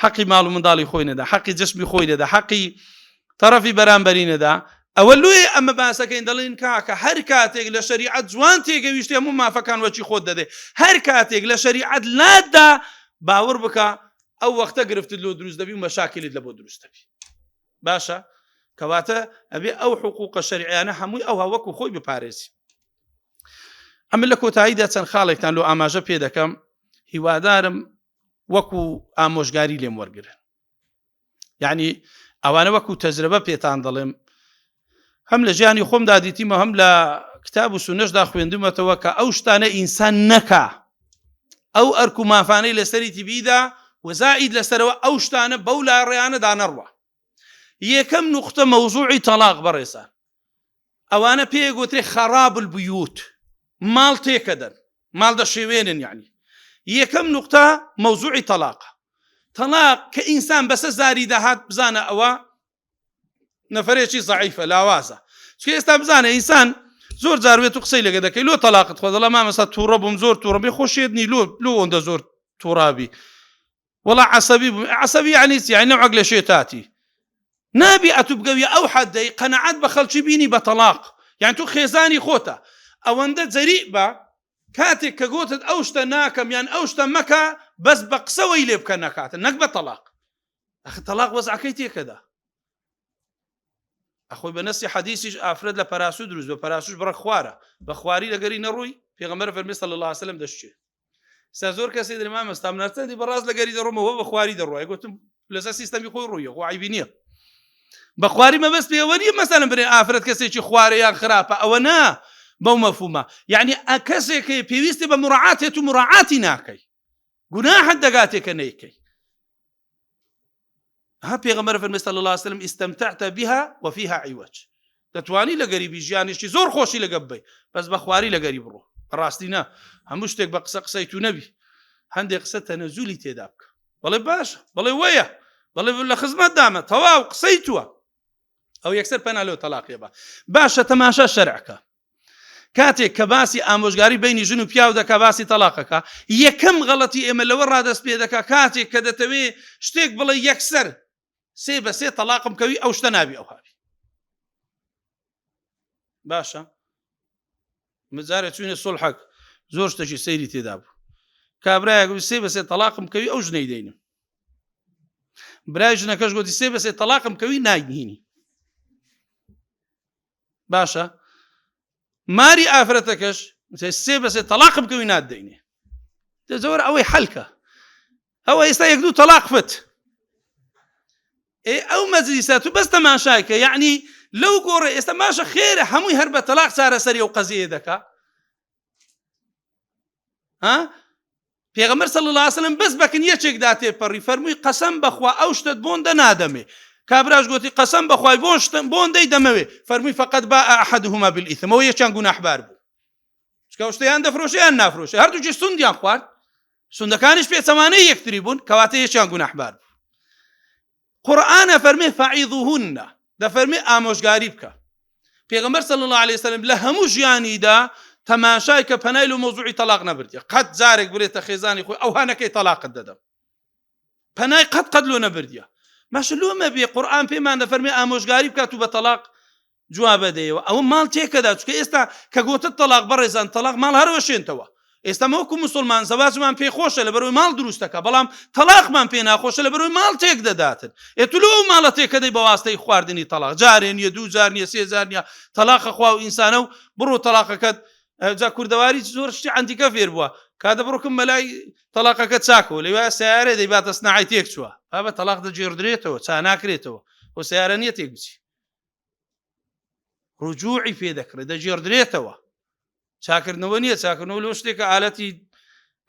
حەقی ماڵ و منداڵی خۆی نەدا، حەقی جسمی خۆی نەدا، حەقی تەرەفی بەرامبەری نەدا؟ ئەوە لۆیە ئەمە باسەکەین دەڵێن کاکە هەر کاتێک لە شەریعەت جوان تێگەویشتی هەموو مافەکان وەکی خۆت دەدێ، هەر کاتێک لە شەریعەت لاتدا باوەڕ بکە ئەو وەختە گرفتت لۆ دروست دەبی و مەشاکلت لە بۆ دروست دەبی. باشە کەواتە ئەبێ ئەو حقوقە شەرعیانە هەمووی ئەوها وەکو خۆی بپارێزی. ئەمە لە کۆتاییدا چەند خاڵێکتان لۆ ئاماژە پێ دەکەم، هیوادارم وەکو ئامۆژگاری لێم وەرگرن، یعنی ئەوانە وەکو تەجربە پێتان دەڵێم، هەم لە ژیانی خۆمدا دیتیمە هەم لە کتاب و سونەشدا خوێندومەتەوە کە ئەو شتانە ئینسان نەکا ئەو ئەرک و مافانەی لەسەری تیبیدا وەزائید لەسەرەوە ئەو شتانە بەو لاڕێیانەدا نەڕوە. یەکەم نوقتە مەوزوعی تەلاق. بەڕێزان ئەوانە پێ گوترێ خەراب البیوت، ماڵ تێکەدەن. ماڵ دەشێوێنن یعنی یەکەم نقطە مەوزوعی تەلاقە تەلاق کە ئینسان بەسە زاری داهات بزانە ئەوە نەفرێکی زعیفە لاوازە چکە ئێستا بزانە ئینسان زۆر جاروێت و قسەی لەگە دەکەی لۆ تەلاقت خۆ دەڵە مامەسا تووڕە بووم زۆر تووڕە بێ خۆشێتنی لۆ لۆ ئەوەندە زۆر تووڕابی وەڵا عەسەبی بووم عەسەبی یعنی چی یعنی نەوعەک لە شێتاتی نابی ئەتو بگەویە ئەو حەدەی قەنەعەت بە خەڵکی بینی بە تەلاق یان تو خێزانی خۆتە ئەوەندە جەریء بە کاتێک کە گوتت ئەو شتە ناکەم یان ئەو شتە مەکە بەس بە قسەوەی لێ بکە نەکاتن نەک بە تەلاق ئەخ تەلاق وەزعەکەی تێکەدا ئەخۆی بە نەسی حەدیسیش ئافرەت لە پەراسو دروست بە پەراسوش بڕە خوارە بە خواری لەگەری نەڕووی پێغەمبەر فەرمی صلی الله علیه وسلم دەشچێ سا زۆر کەسی دەڵێ مامۆستا من هەرچەندی بەڕاست لەگەری دەڕۆمەوە بە خواری دەڕۆی گوتم لەسەر سیستەمی خۆی ڕوویە خۆ عیبی نییە بە خواری مەبەست پێوە نییە مەسەلەن برێ ئافرەت کەسێکی خوارە یان خراپە ئەوە نا بەو مەفهومە یعنی کەسێک پێویستی بە مراعاتێت و مراعاتی ناکەی گوناحت دەگاتێ کە نەیکەی ها پێغەمبەر فەرمی صلی الله علیه وسلم استمتعت بها وفيها عوج دەتوانی لە گەریبی ژیانیشی زۆر خۆشی لەگە ببی بەس بە خواری لە گەری بڕۆ ڕاستی نا هەموو شتێک بە قسە قسەی تو نەبی هەندێک قسە تەنەزولی تێدا بکە بەڵێ باش بەڵێ وەیە بەڵێ لە خزمەت دامە تەواو قسەی تووە ئەو یەکسەر پەنا لەو تەلاقێ بە باشە تەماشا شەرعکە کاتێک کە باسی ئامۆژگاری بینی ژن و پیاو دەکا باسی تەلاقەکە یەکەم غەڵەتی ئێمە لەوە ڕادەست پێ دەکا کاتێک کە دەتەوێ شتێک بڵێ یەکسەر سێ بە سێ تەلاقم کەوی ئەو شتە نابی ئەو هاوی باشە مجارە چوینە سڵحەک زۆر شتێکی سەیری تێدا بوو کابراایە سێ بە سێ تەلاقم کەوی ئەو ژنەی دەینم برای ژنەکەش گوتی سێ بە سێ تەلاقم کەوی ناگینی باشە ماری ئافرەتەکەش سێ بەسێ تەلاقم کەوی نادەینێ زۆر ئەوەی حەلکە ئەوە ئێستا یەک دوو تەلاق فت ئێ ئەو مەجلیسە تو بەس تەماشایکە یعنی لەو گۆڕێ ئێستا ماشە خێرە هەمووی هەر بە تەلاق چارەسەری ئەو قەزیە دەکا ها پێغەمبەر صلی اللە علیه وسلم بەس بەکن یەکێکدا تێپەڕی فەرمووی قەسەم بەخوا ئەو شتت بۆندە نادەمێ کابراش گوتی قەسەم بەخوای بۆن شتم بۆن دەی دەمەوێ فەرمووی فقط با احدهما بالاثم ئەوە یەکیان گوناحبار بوو چکە ئەو شتەیان دەفرۆشێ یان نافرۆشێ هەردووکی سوندیان خوارد سوندەکانیش پێچەوانەی یەکتری بوون کەواتە یەکیان گوناحبار بوو قورئان ئەفەرمێ فعظوهن دەفەرمێ ئامۆژگاری بکە پێغەمبەر صلی الله علیه وسلم لە هەموو ژیانیدا تەماشای کە پەنای لە مەوزوعی تەلاق نەبردیە قەت جارێک برێتە خێزانی خۆی ئەوها نەکەی تەلاقت دەدەم پەنای قەت قەت لۆ نەبردیە ماشە لۆ مەبێ قورئان پێمان دەفەرمێ ئامۆژگاری بکات و بە تەلاق جوابە دەیەوە ئەوە ماڵ تێکەدا چونکە ئێستا کە گۆتت تەلاق بەڕێزان تەلاق ماڵ هەروەشێنتەوە ئێستا مە وەکو مسلمان زەواجمان پێ خۆشە لەبەرەوەی ماڵ دروستەکە بەڵام تەلاقمان پێ ناخۆشە لەبەرەوەی ماڵ تێک دەداتن ئێ تو لۆ ئەو ماڵە تێکەدەی بە واستەی خواردنی تەلاق جارێ نییە دوو جار نییە سێ جار نییە تەلاقە خوا و ئینسانە و بڕۆ تەلاقەکەت جا کوردەواری زۆر شتی عەنتیکە فێر بووە کاتە بڕۆکم مەلای تەلاقەکە چاکەوە لەویا سیارێ دەیباتە سناعی تێک چووە بابە تەلاق دەگێڕدرێتەوە چا ناکرێتەوە خۆ سیارە نییە تێک بچی ڕجوعی پێ دەکرێت دەگێڕدرێتەوە چاکردنەوە نییە چاکردنەوە لەو شتێکە ئالەتی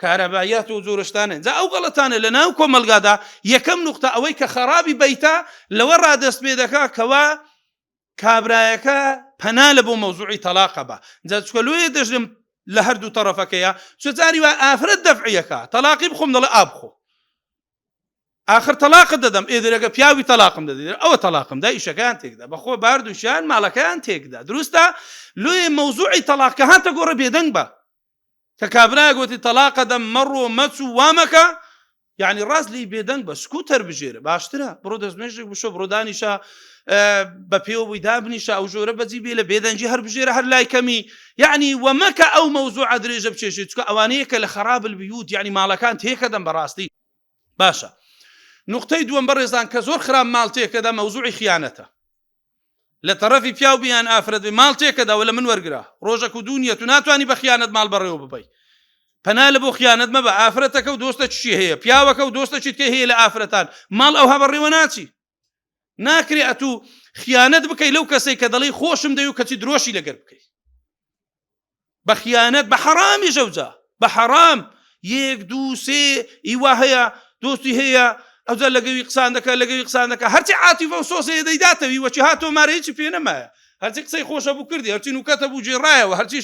کارەباییات و جۆرشتانە جا ئەو غەڵەتانە لە ناو کۆمەلگادا یەکەم نقطە ئەوەی کە خەرابی بەیتە لەوە ڕادەست پێ دەکا کەوا کابرایەکە پەنا لە بۆ مەوزوعی تەلاقە بە جا چکە لۆیە دەژرم لە هەردوو تەرەفەکەیە چ جاری وا ئافرەت دەفعیەکە تەلاقی بخۆم دەڵێ ئاب خۆ ئاخر تەلاقت دەدەم ئێ درەگە پیاوی تەلاقم دەدەی ئەوە تەلاقم دا ئیشەکەیان تێکدا بەخۆ باردووشیان ماڵەکەیان تێکدا دروستە لۆیە مەوزوعی تەلاق کە هاتە گۆڕە بێدەنگ بە کە کابرا گوتی تەلاقە دەم مەڕۆ مەچوو وامەکە یعنی ڕاست لی بێدەنگ بە سکوتەر بژێرە باشترە بڕۆ دەستنوێژێک بشۆ بڕۆ دانیشە بە پێوە بووی دابنیشە ئەو جۆرە بەجی بێ لە بێدەنگی هەر بژێرە هەر لای کەمی یعنی وەمەکە ئەو مەوزوع درێژە بچێشێت چکە ئەوانەیە کە لە خەراب البیوت یعنی ماڵەکان تێکەدەم بەڕاستی باشە نوقتەی دووەم بەڕێزان کە زۆر خراپ ماڵ تێکەدا مەوزوعی خیانەتە لە تەڕەفی پیاو بیان ئافرەت بێ ماڵ تێکەدا وە لە من وەرگرە ڕۆژەک و دوو نیە تو ناتوانی بە خیانەت ماڵ بەڕێوە ببەی پەنا لە بۆ خیانەت مەبە ئافرەتەکە و دۆستە چی هەیە پیاوەکە و دۆستە چیت کە هەیە لە ئافرەتان ماڵ ئەوها بەڕێوە ناچی ناکرێ ئەتوو خیانەت بکەی لەو کەسێک کە دەڵی خۆشم دەوی و کەچی درۆشی لەگەر بکەی بە خیانەت بە حەڕامیش ئەوجا بە حەڕام یەک دوو سێ ئی وا هەیە دۆستی هەیە ئەوجا لەگەوی قسان دەکە لەگەوی قسان دەکە هەرچی عاتیفە و سۆسەیە دەیداتەوی وەچی هاتۆ مارە هیچی پێ نەمایە. هەرچی قسەی خۆشە بوو کردی، هەرچی نوکەتە بوو گێڕایەوە، هەرچی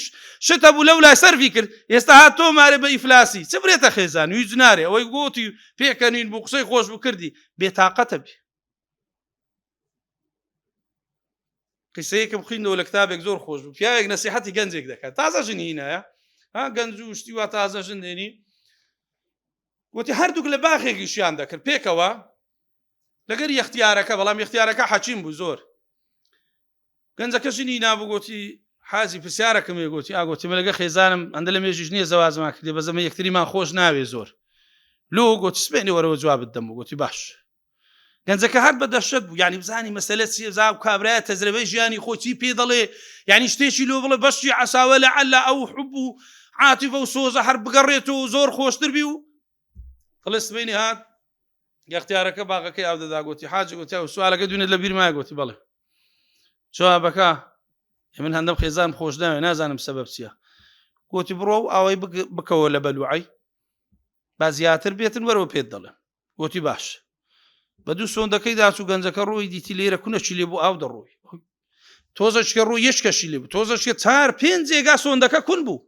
شتە بوو لەو لای سەرفی کرد، ئێستا هات تۆ مارێ بە ئیفلاسی، چ برێتە خێزان، هیچ نارێ، ئەوەی گۆتی پێکەنین بوو، قسەی خۆش بوو کردی، بێتاقەتە بی. قیسەیەکم خویندەوە لە کتابێک زۆر خۆش بوو، پیاوێک نەسیحەتی گەنجێک دەکات، تازە ژنی هینایە، ها گەنج و شتی وا تازە ژن دێنی، گوتی هەردووک لە باخێک ئیشیان دەکرد پێکەوە لەگەر یەختیارەکە، بەڵام یەختیارەکە حەکیم بوو زۆر. گەنجەکە ژنی نابوو، گوتی حاجی پرسیارەکەم هەیە، گوتی ئا، گوتی من لەگەڵ خێزانم ئەندە لە مێژیش نییە زەواجمان کردی، بەس ئەمە یەکتریمان خۆش ناوێ زۆر. لۆ؟ گوتی سبەینێ وەرەوە جوابت دەمەوە. گوتی باش. گەنجەکە هەر بە دەشەت بوو، یعنی بزانی مەسەلە چییە، زا کابرایە تەجرەبەی ژیانی خۆی چی پێ دەڵێ، یعنی شتێکی لۆ بڵێ بەشی عەساوە لەعەلە ئەو حوب و عاتیفە و سۆزە هەر بگەڕێتەوە و زۆر خۆشتر بی. و دەڵێ سبەینێ هات یەختیارەکە باغەکەی ئاو دەدا، گوتی حاجی، گوتی ئەو سوالەکە دوێنێت لە بیر مایە؟ گوتی بەڵێ. جوابەکە من هەندەم خێزان خۆش ناوێ، نازانم سەبەب چییە. گوتی بڕۆ و ئاوای بکەوە لە بەلوعی با زیاتر بێتن، وەرەوە پێت دەڵێم. گوتی باش. بە دوو سۆندەکەی داچوو، گەنجەکە ڕۆی دیتی لێرە کونەکی لێ بوو ئاو دەڕۆی، تۆزەشکە ڕوو یەشکەشی لێ بوو، تۆزەشکە چار پێنج جێگا سۆندەکە کون بوو.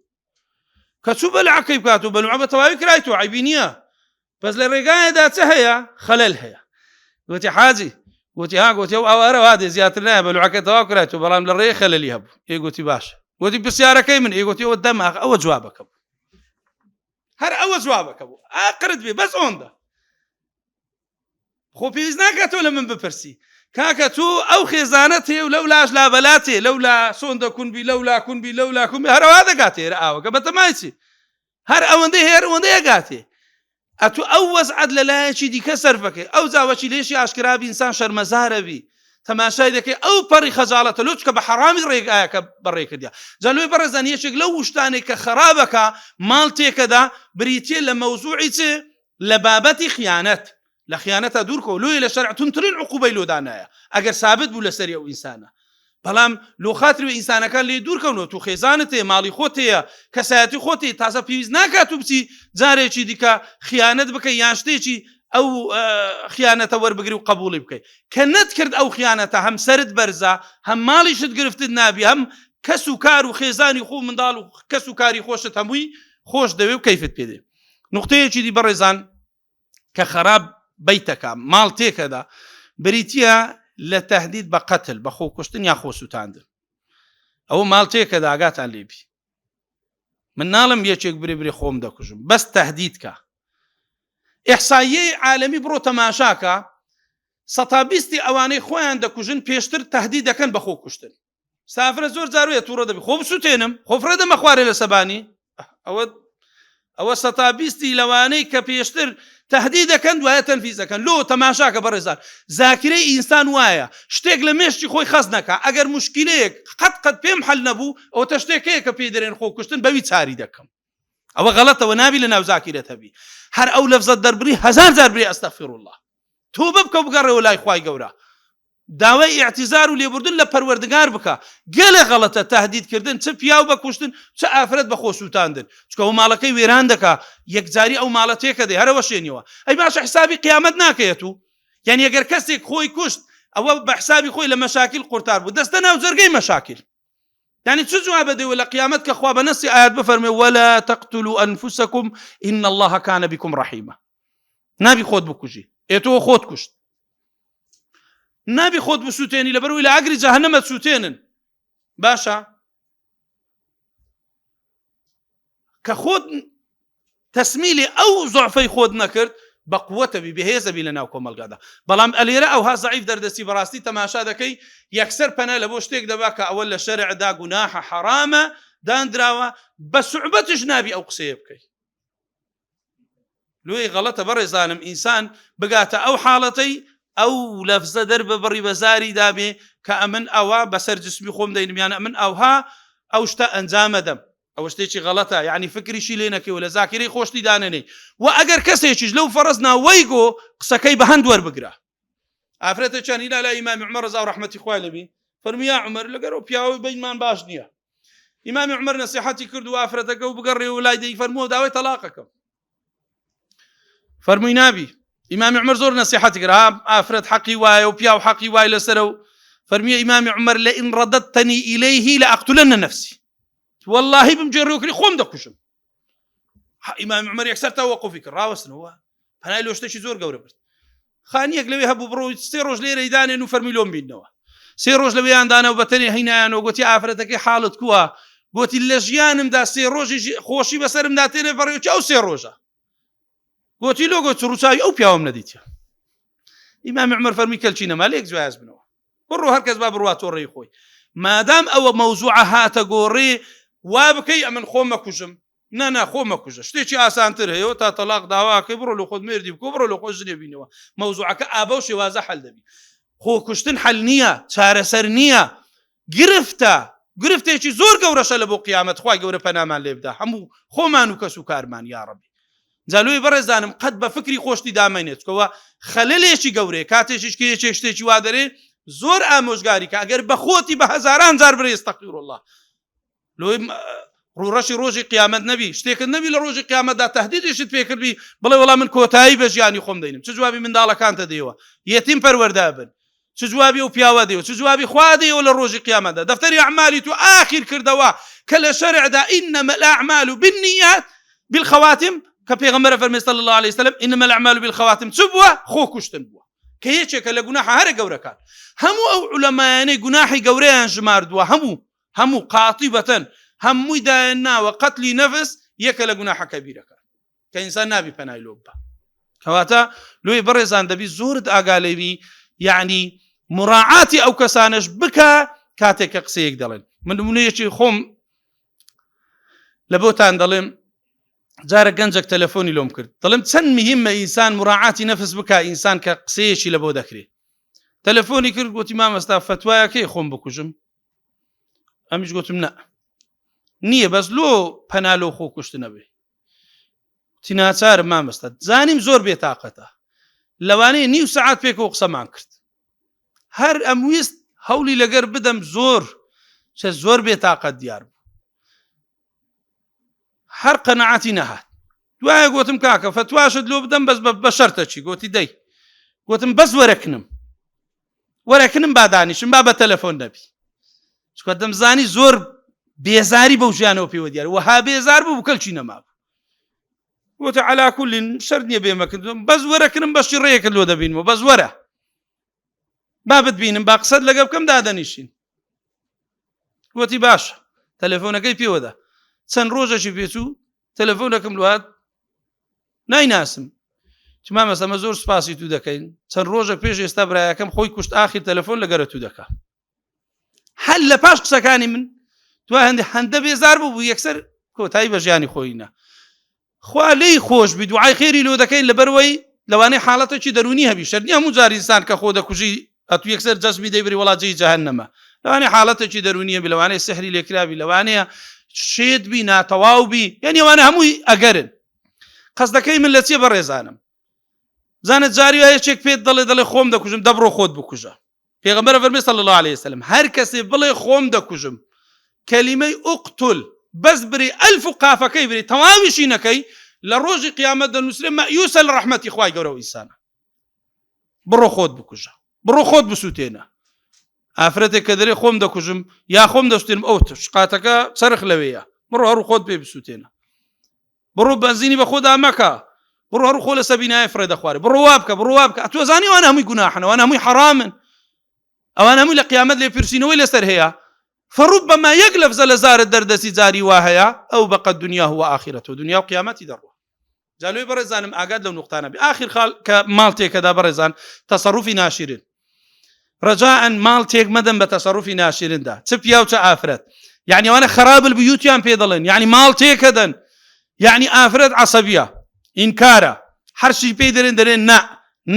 کە چوو بەلعەکەی بکات و بەلوعە بە تەواوی کرایتەوە، عەیبی نییە، بەس لە ڕێگایەدا چ هەیە؟ خەلەل هەیە. گوتی حاجی، گوتی ها، گوتی ئەو ئاوارە وا دێ زیاتر نایە، بەلوعەکە تەواو کرایتەوە بەڵام لە ڕێ خەلەلی هەبوو. ئێ گوتی باش. گوتی پرسیارەکەی من؟ ئێ گوتی ئەوە دەماغ، ئەوە جوابەکە بوو، هەر ئەوە جوابەکە بوو، ئاقرت بێ بەس ئۆندە. خۆ پێویست ناکات تۆ لە من بپرسی کاکە، تۆ ئەو خێزانە تێ و لەو لاش لابەلا تێ، لەو لا سۆندە کون بی، لەو لا کون بی، لەو لا کون بی، هەرەوا دەگاتێ ئێرە ئاوەکە بەتەمای چی؟ هەر ئەوەندەی هەر ئەوەندەی ئەگاتێ. ئەتو ئەو وەزعەت لە لایەکی دیکە سەرفەکەی، ئەو جاوەکی لێشی ئاشکرا بی، ئینسان شەرمەزارە بی، تەماشای دەکەی ئەو پەڕی خەجاڵەتە لۆ، چکە بە حەڕامی ڕێگایەکە بەڕێ کردیا. جا لۆی بەڕێزان یەکێک لەو وشتانەی کە خەرابەکە ماڵ تێکەدا بریتیە لە مەوزوعی چ؟ لە بابەتی خیانەت. لە خیانەتا دوور کەوە، لۆیە لە شەرع توندترین عقوبەی لۆ دانایە ئەگەر سابت بوو لەسەری ئەو ئینسانە. بەڵام لۆ خاتری وە ئینسانەکان لێ دوور کەونەوە، تو خێزانت هەیە، ماڵی خۆت هەیە، کەسایەتی خۆت هەیە، تازە پێویست ناکات تو بچی جارێکی دیکە خیانەت بکەی یان شتێکی ئەو خیانەتە وەربگری و قبوڵی بکەی. کە نەتکرد ئەو خیانەتە هەم سەرت بەرزە، هەم ماڵیشت گرفتت نابی، هەم کەس و کار و خێزانی خۆ منداڵ و کەس و کاری خۆشت هەمووی خۆش دەوێ و کەیفت پێ دێ. نوقتەیەکی دی بەڕێزان کە خەراب بەیتەکە ماڵ تێکەدا بریتە لە تهدید بە قەتل، بە خۆکوشتن یا خۆسووتاندن. ئەوە ماڵ تێکەدا، ئاگاتان لێبی. من ناڵم یەکێک برێ برێ خۆم دەکوژم، بەس تهدید کە. ئیحساییەی عالەمی بڕۆ تەماشاکە، 20%ی ئەوانەی خۆیان دەکوژن پێشتر تهدید دەکەن بە خۆکوشتن. سافرە زۆر جار وێ تووڕە دەبی، خۆ بسووتێنم، خۆ فڕێ دەمە خوارێ لە سەبانی. ئەوە 20%ی لەوانەی کە پێشتر تهدید دەکەن دوایە تەنفیز دەکەن. لۆ تەماشاکە بەڕێزان، زاکرەی ئینسان وایە شتێک لە مێشکی خۆی خەست نەکا. ئەگەر مشکلەیەک قەت قەت پێم حەل نەبوو، ئەوە تە شتێک هەیە کە پێی دەرێن خۆکوشتن، بەوی چاری دەکەم. ئەوە غەڵەتەوە، نابی لە ناو زاکیرەت هەبی. هەر ئەو لەفزە دەربڕی هەزار جار برێ ئەستەغفیرولڵا، تۆبە بکە و بگەڕێەوە لای خوای گەورە، داوای ئیعتیزار و لێبوردن لە پەروەردگار بکە. گەلێ غەڵەتە تهدید کردن، چ پیاو بە کوشتن چ ئافرەت بە خۆ سووتاندن، چونکە ئەو ماڵەکەی وێران دەکا، یەکجاری ئەو ماڵە تێکەدەی هەرەوە شێنیەوە. ئەی باشە حسابی قیامەت ناکەیەت و یعنی ئەگەر کەسێک خۆی کوشت ئەوە بە حسابی خۆی لە مەشاکیل قورتار بوو، دەستە ناو جەرگەی مەشاکیل. یعنی چ جوابە دەوە لە قیامەت کە خوا بە نەسی ئاەت بفەرمێ ولا تقتلوا انفسكم ان الله كان بكم رحيما؟ نابی خۆت بکوژی، ئێ تۆ خۆت کوشت. نابی خۆت بسووتێنی لەبەرەوەی لە ئاگری جەهەنەمە سووتێنن. باشە کە خۆت تەسمیلی ئەو زۆعفەی خۆت نەکرد بە قوتە بی، بەهێزە بی لە ناو کۆمەلگادا، بەڵام ئەلێرە ئەوها زەعیف دەردەستی. بەڕاستی تەماشا دەکەی یەکسەر پەنا لە بۆ شتێک دەبا کە ئەوە لە شەرعدا گوناحە، حەرامە، دانراوە، بە سوعبەتش نابی ئەو قسەیە بکەی. لۆی غەڵەتە بەڕێزانم ئینسان بگاتە ئەو حاڵەتەی ئەو لەفزە دەرببڕی بە زاری دابێ کە ئەمن ئەوە بەسەر جسمی خۆم دەینم یان ئەمن ئەوها ئەو شتە ئەنجامەدەم. ئەوە شتێکی غەڵەتە، یعنی فکریشی لێ نەکەی و لە زاکیرەی خۆشتی دانەنێی. و ئەگەر کەسێکیش لەو فەڕز ناوەی گۆ قسەکەی بە هەند وەربگرە. ئافرەتێکیان هینا لای ئیمامی عومەر ڕەزا و ڕەحمەتی خوای لێبی، فەرمووی یا عومەر لەگەر ئەو پیاوەی بەینمان باش نییە. ئیمامی عومەر نەسیحەتی کرد و ئافرەتەکە و بگەڕێ و لای دەی فەرمووە داوای تەلاقەکەم. فەرمووی نابی. ئیمامی عومەر زۆر نەسیحەتی کرد، ها ئافرەت حەقی وایە و پیاو حەقی وای لەسەرە و فەرمیە ئیمامی عمر لە ئین ڕەدەتەنی ئیلەیه لە ئەقتولەنە نەفسی واللهی بمگێڕیەوە خۆم دەکوژم. ئیمامی عمر یەکسەر تەوەقوفی کرد، ڕاوەستنەوە، پەنای لۆ شتێکی زۆر گەورە برد. خانیەک لەوێ هەبوو بڕۆ سێ ڕۆژ لێرەی دانێن و فەرمی لۆم بینەوە. سێ ڕۆژ لەوێیان دانا و بەتەنێ هینایانەوە، گوتی ئافرەتەکەی حاڵت کووە؟ گوتی لە ژیانمدا سێ ڕۆژی خۆشی بەسەرمدا تێنێ بەڕێوە ئەو سێ ڕۆژە. گوتی لۆ؟ گوتی ڕووچاوی ئەو پیاوەم نەدیتە. ئیمامی عمر فەرمی کەلکی نەما لێک جیاواز بنەوە. بڕۆ هەرکەس با بڕوا تۆڕێی خۆی. مادام ئەوە مەوزوعە هاتە گۆڕێ وا بکەی ئەمن خۆم مەکوژم. نا نا خۆ مەکوژە شتێکی ئاسانتر هەیە تا تەلاق داواکەی بڕۆ لە خۆت مێردی بکۆ بڕۆ لە خۆت ژنێ بینەوە مەوزوعەکە ئابە و شێوازە حەل دەبی. خۆکوشتن حەل نییە، چارەسەر نییە، گرفتە، گرفتێکی زۆر گەورەشە لە بۆ قیامەت، خوای گەورە پەنامان لێ بدا هەموو خۆمان و کەس و کارمان یاڕەبی. جا لۆی بەڕێزانم قەت بە فکری خۆشتی دامەینێ چکەوە خەلەلێکی گەورەیە کاتێکیش کە یەکێک شتێکی وا دەرێ زۆر ئامۆژگاری کە ئەگەر بە خۆتی بە هەزاران جار برێ استغفر الله لۆی ڕووڕەشی ڕۆژی قیامەت نەبی شتێکت نەبی لە ڕۆژی قیامەتدا تهدیدیشت پێکردبی بڵێ وەڵا من کۆتایی بە ژیانی خۆم دەینم چ جوابی منداڵەکانتە دەیەوە یەتیم پەروەردە بن چ جوابی ئەو پیاوە دێ و چ جوابی خوا دێەوە لە ڕۆژی قیامەتدا دەفتەری ئەعمالی تو ئاخیر کردەوە کە لە شەرعدا إنما الأعمال بالنیات بالخواتم کە پێغەمبەر فەرمی صلی الله علیه وسلم إنما الأعمال بالخواتم چ بووە؟ خۆ کوشتن بووە کە یەکێکە لە گوناحە هەرە گەورەکان. هەموو ئەو عولەمایانەی گوناحی گەورەیان ژماردووە هەموو هەموو قاتیبەتەن هەمووی دایان ناوە قەتلی نەفس یەکە لە گوناحە کەبیرەکان کە ئینسان نابی پەنای لۆ ببا. کەواتە لۆی بەڕێزان دەبی زۆرت ئاگا لێبی یعنی مراعاتی ئەو کەسانەش بکە کاتێک کە قسەیەک دەڵێن. من نمونەیەکی خۆم لە بۆتان دەڵێم، جارە گەنجێک تەلەفۆنی لۆم کرد، دەڵێم چەند مهمە ئینسان مراعاتی نەفس بکا ئینسان کە قسەیەکی لە بۆ دەکرێ. تەلەفۆنی کرد گوتی مامەستا فەتوایەکەی خۆم بکوژم؟ ئەمیش گوتم نا نییە، بەس لۆ پەنا لۆ خۆ کوشتنەبێ. تی ناچارم مامەستا، زانیم زۆر بێتاقەتە، لەوانەیە نیو سەعات پێکەوە قسەمان کرد، هەر ئەمویست هەوڵی لەگەر بدەم زۆر چە زۆر بێتاقەت دیار بوو، هەر قەنەعاتی نەهات. دوایە گوتم کاکە فەتواشت لۆ بدەم بەس بە شەرتە چی؟ گوتی دەی. گوتم بەس وەرەکنم وەرەکنم با دانیشم با بە تەلەفۆن نەبی، چونکە دەمزانی زۆر بێزاری بەو ژیانەوە پێوە دیار وەها بێزار بوو کەلکی نەمابوو. گوتە علا کولین شەرت نییە بێمەکردم بەس وەرەکنم بەشی ڕێیەکت لۆ دەبینمەوە، بەس وەرە با بتبینم با قسەت لەگە بکەم دادەنیشین. گوتی باشە. تەلەفۆنەکەی پێوەدا. چەند ڕۆژێکی پێچوو تەلەفۆنەکەم لوات نایناسم، مامەستا ئەمە زۆر سوپاسی تو دەکەین، چەند ڕۆژە پێش ئێستا برایەکەم خۆی کوشت، ئاخیر تەلەفۆن لەگەرە تو دەکا. هەر لە پاش قسەکانی من تو هەندێ هەندە بێزار بوو بوو یەکسەر کۆتایی بە ژیانی خۆی نا. خوا لێی خۆش بی دوعای خێری لۆ دەکەین، لەبەرەوەی لەوانەیە حاڵەتێکی دەروونی هەبی. شەرت نییە هەموو جار ئینسان کە خۆ دەکوژی ئەتو یەکسەر جەزمی دەیبری وەڵا جێی جەهەنەمە. لەوانەیە حاڵەتێکی دەروونی هەبی، لەوانەیە سحری لێکرابی، لەوانەیە شێت بی، ناتەواو بی، یعنی ئەوانە هەمووی ئەگەرن. قەسدەکەی من لە چیە بەڕێزانم؟ زانە جاری وایە یەکێک پێت دەڵێ دەڵێ خۆم دەکوژم، دەبڕۆ خۆت بکوژە. پێغەمبەر فەرمی صلی الله علیه وسلم هەر کەسێ بڵێ خۆم دەکوژم، کەلیمەی اقتل بەس بری ئەلف و قافەکەی بری تەواویشی نەکەی، لە ڕۆژی قیامەت دەنووسرێ مەئیوسە لە ڕەحمەتی خوای گەورە و ئینسانە. بڕۆ خۆت بکوژە، بڕۆ خۆت بسووتێنە. ئافرەتێک کە دەرێ خۆم دەکوژم یا خۆم دەستێنم، ئەو شقاتەکە چەرخ لەوەیە، بڕۆ هەر خۆت پێ بسووتێنە، بڕۆ بەنزینی بە خۆدا مەکە، بڕۆ هەر خۆ لە سەبینایە فڕێ دەخوارێ، بڕۆ وا بکە، بڕۆ وا بکە. ئەتۆ زانی ئەوانە هەمووی گوناحن، ئەوانە هەمووی حەرامن، ئەوانە هەمووی لە قیامەت لێپرسینەوەی لەسەر هەیە. فەڕوبەما یەک لەفزە لە زارت دەردەسی جاری وا هەیە ئەو بەقەد دنیا هو ئاخرەتەوە دنیا و قیامەتی دەڕوا. جا لۆی بەڕێزانم ئاگات لەو نوقتانە بێ. ئاخر خاڵ کە ماڵ تێکەدا بەڕێزان تەسەڕوفی ناشیرن. ڕەجاءەن ماڵ تێک مەدەن بە تەسەڕوفی ناشیرندا، چ پیاو چ ئافرەت. یعنی ئەوانە خەراب البیوتیان پێ دەڵێن، یعنی ماڵ تێکەدەن. یعنی ئافرەت عەسەبیە، ئینکارە، هەرچی پێی دەرێن دەرێن نا،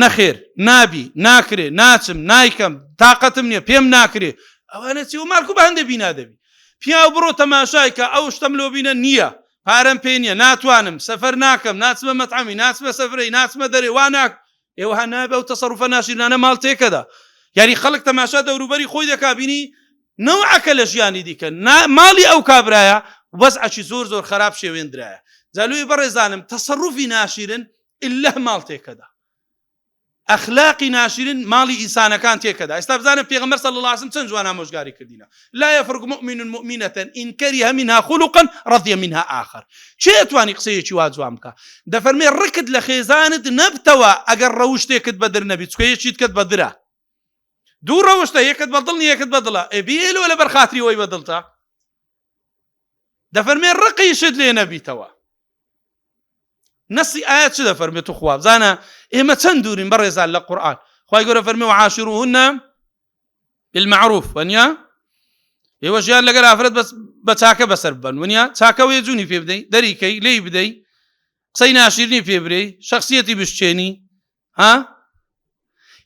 نەخێر، نابی، ناکرێ، ناچم، نایکەم، تاقەتم نییە، پێم ناکرێ. ئەوانە چی و مارکو بە هەندێ بینا دەبی. پیاو بڕۆ تەماشای کە ئەو شتەم لۆ بینە نییە، پارەم پێ نییە، ناتوانم، سەفەر ناکەم، ناچمە مەتعەمی، ناچمە سەفرەی، ناچمە دەرێ، وا ناک. ئێوە ها نابێ ئەو تەسەروفە ناشیرنانە ماڵ تێکەدا. یاری خەڵک تەماشا دەوروبەری خۆی دەکا، بینی نەوعەکە لە ژیانی دیکە ماڵی ئەو کابرایە وەزعەکی زۆر زۆر خراپ شێوێندرایە. جا لۆی بەڕێزانم تەسەروفی ناشیرن ئللە ماڵ تێکەدا. ئەخلاقی ناشرین ماڵی ئینسانەکان تێکەدا. ئێستا بزانە پێغەمبەر صلی اللە علیە وسلم چەند جوان ئامۆژگاری کردینە، لا یفرق مؤمن مؤمنة ان کره منها خلقا رضی منها آخر. کێ ئەتوانی قسەیەکی وا جوان بکا؟ دەفەرمێ ڕکت لە خێزانت نەبتەوە ئەگەر ڕەوشتێکت بەدر نەبی، چونکە یەکیت کەت بەدرە. دوو ڕەوشتە یەکت بەدڵ نیە یەکت بەدڵە، ئێ بیهێلەوە لەبەر خاتری ئەوەی بەدڵتە. دەفەرمێ ڕقیشت لێ نەبیتەوە. نەسی ئایا چ دەفەرمێت توخوا بزانە ئێمە چەند دوورین بەڕێزان لە قورئان. خوای گەورە فەرمی وعاشروهن بالمعروف، وەنیە؟ ئێوە ژیان لەگەر ئافرەت بەس بە چاکە بەسەر ببەن، وەنیە؟ چاکە وێ جونی پێ بدەی، دەریکەی لێی بدەی، قسەی ناشیرنی پێ برێی، شخصیەتی بشچێنی، ها؟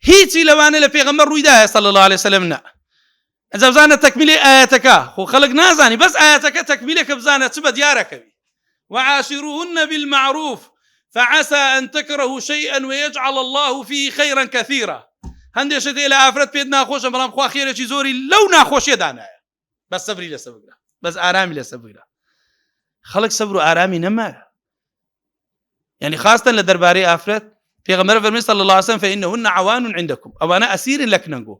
هیچی لەوانە لە پێغەمبەر ڕوویدایە صلی الله علیه وسلم نا. ئەجا بزانە تەکمیلی ئاەتەکە، خۆ خەڵک نازانی بەس ئاەتەکە تەکمیلێکە، بزانە چ بە دیارەکەوی. وعاشروهن بالمعروف فعسى أن تكرهوا شيئا ويجعل الله فيه خيرا كثيرا. هەندێک شت هەیە لە ئافرەت پێت ناخۆشە، بەڵام خوا خێرێکی زۆری لەو ناخۆشیە دانایە. بەس سەبری لەسەر بگرە، بەس ئارامی لەسەر بگرە. خەڵک سەبر و ئارامی نەمایە، یعنی خاستن لە دەربارەی ئافرەت. پێغەمبەر فەرمی صلی الله علیه وسلم فإنهن عوان عندكم، ئەوانە ئەسیرن لە کنەنگۆ.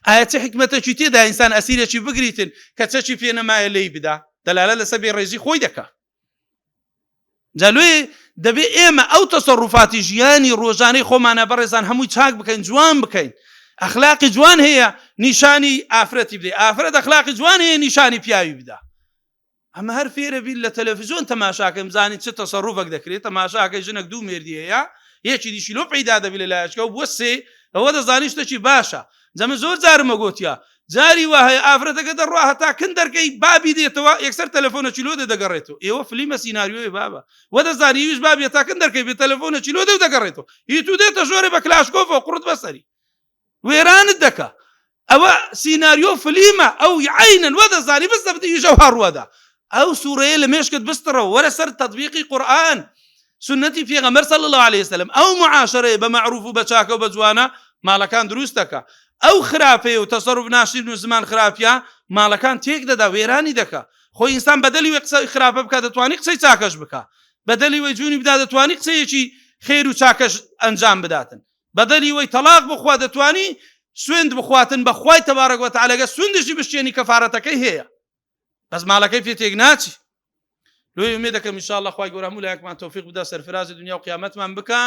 ئایا چه حکمەتێکی تێدا ئینسان ئەسیرێکی بگریتن کە چەکی پێ نەمایە لێی بدا؟ دەلالە لەسەر بێڕێزی خۆی دەکا. جا لێ دەبێ ئێمە ئەو تەسەڕوفاتی ژیانی ڕۆژانەی خۆمانە بەڕێزان هەمووی چاک بکەین، جوان بکەین. ئەخلاقی جوان هەیە نیشانی ئافرەتی بدەی، ئافرەت ئەخلاقی جوان هەیە نیشانی پیاوی بدا. ئەمە هەر فێرە بین لە تەلەفزیۆن تەماشاکەین بزانین چ تەسەڕوفەک دەکرێت. تەماشاکەی ژنێک دوو مێردی هەیە، یەکی دیشی لۆ پەیدا دەبی لە لایەکەوە بووە سێ، ئەوە دەزانی شتێکی باشە. جا من زۆر جارمە گۆتیا جاری وا هەیە ئافرەتەکە دەڕوا هەتا کن دەرکەی بابی دێتەوە یەکسەر تەلەفۆنەکی لۆ دێ دەگەڕێتەوە. ئێوە فلیمە سیناریۆیە بابە، وە دەزانی ئەویش بابی هەتا کن دەرکەی بێ تەلەفۆنەکی لۆ دێ و دەگەڕێتەوە. هی تو دێتە ژۆرێ بە کلاشکۆفەوە قوڕت بەسەری وێرانت دەکا. ئەوە سیناریۆ فلیمە، ئەو عینەن وە دەزانی بس دەبت ئیش ئەو هاڕوەدا. ئەو سوورەیە لە مێشکت بستڕەوە، وەرە سەر تەطبیقی قورئان سنەتی پێغەمبەر صلی الله علیه وسلم. ئەو معاشرەیە بە مەعروف و بە چاکە و بە جوانە ماڵەکان دروست دەکا. ئەو خراپەیە و تەسەروف ناشرین و زمان خراپیە ماڵەکان تێک دەدا، وێرانی دەکا. خۆی ئینسان بەدەلی وێ قسەی خراپە بکا دەتوانی قسەی چاکەش بکا، بەدەلی وەی جوونی بدا دەتوانی قسەیەکی خێر و چاکەش ئەنجام بداتن، بەدەلی وەی تەڵاق بخوا دەتوانی سوێند بخواتن بە خوای تبارک وتعالی، گە سوێندشی بشکێنی کەفارەتەکەی هەیە، بەس ماڵەکەی پێ تێک ناچی. لۆی ئومێد دەکەم ان شاء الله خوای گەورە هەموو لایەکمان تەوفیق بدا، سەرفرازی دنیا و قیامەتمان بکا،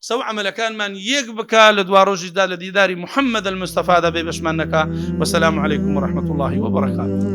قسە و عەمەلەکانمان یەک بکا، لە دوا ڕۆژیشدا لە دیداری محمد المصطفی دا بێ بەشمان نەکا. وسلام علیکم ورحمة الله وبرکاته.